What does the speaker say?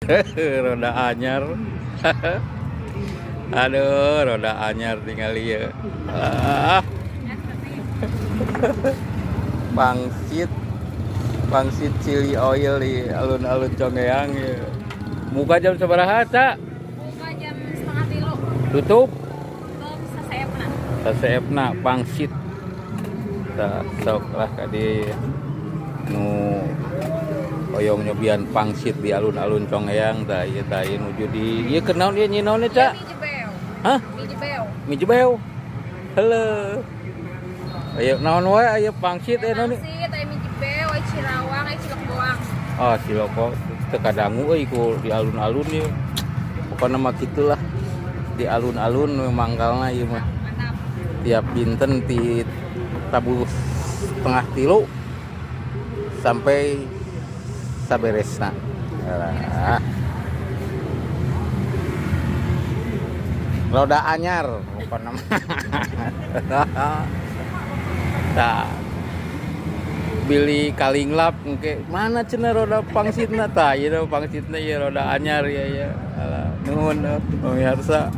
Roda anyar. Aduh, roda anyar tinggal ieu. Ah. Pangsit, pangsit chili oil di alun-alun Conggeang ya. Buka jam sabaraha, Ca? Buka jam 2.30. Tutup? Tutup saseepna. Saseepna pangsit. Tah, sok lah ka dieu nu hoyong nyobian pangsit di alun-alun Conggeang, tah ieu, tah ieu nuju di ieu keur naon ieu, nyieun naon ieu, Ca? Mie jebeu. Hah? Mie jebeu. Mie jebeu. Halo. Ayo naon wae aya pangsit aya naon? Pangsit, aya mie jebeu, aya cirawang, aya cilok boang. Ah, cilok teu kadangu euy ku di alun-alun ieu. Pokona mah kitulah. Di alun-alun mangkalna ieu mah. Mantap. Tiap dinten ti tabuh 2.30 sampai saberesna. Alah. Roda anyar pokona mah. Tah. Bilih kalinglap engke mana cenah roda pangsitna, tah ieu pangsitna ieu roda anyar ya ya. Alah, nuhun pemirsa.